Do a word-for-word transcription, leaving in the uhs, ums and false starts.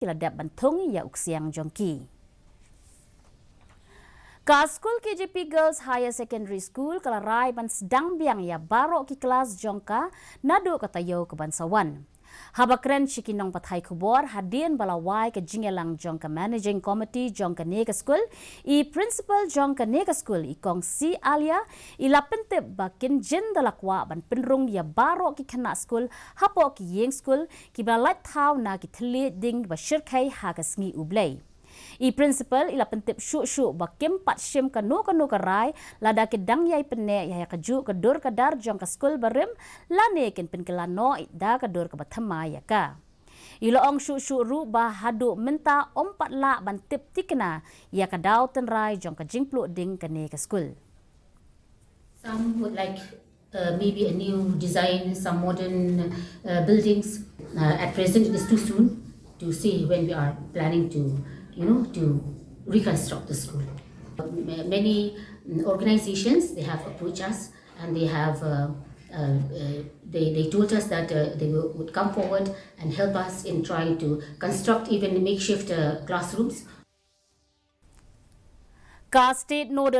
ki la dep ban thung ïa u ksiang jong ki. Ka skul K J P Girls Higher Secondary School ka la rai ban sdang biang ïa baroh ki klas jong ka naduh ka taïew ka ban sa wan. Haba kren sha ki nongpathai khubor hadien ba la wai ka jingïalang jong ka Managing Committee jong kane ka skul, i Principal jong kane ka skul, i Kong C Alia, i la pyntip ba kin jin da la kwah ban pynrung ïa baroh ki khynnah skul hapoh ki ïing skul kiba la lait thaw na ki thylliej ding ba shyrkhei ha ka sngi U Blei. I Principal i la pyntip shuh shuh ba kim pat shim kano kano ka rai lada ki dang ïai pynneh ïa kajuh ka dur ka dar jong ka skul barim, lane kin pynkylla noh da ka dur kaba thymmai ïa ka. I la ong shuh shuh ruh ba haduh mynta ym pat lah ban tip thikna ïa ka daw tynrai jong ka jingpluh ding kane ka skul. Some would like uh, maybe a new design, some modern uh, buildings. Uh, at present, it is too soon to say when we are planning to, you know, to reconstruct the school. M- Many mm, organizations, they have approached us, and they have uh, uh, uh, they, they told us that uh, they will, would come forward and help us in trying to construct even makeshift uh, classrooms. Ka State Nodal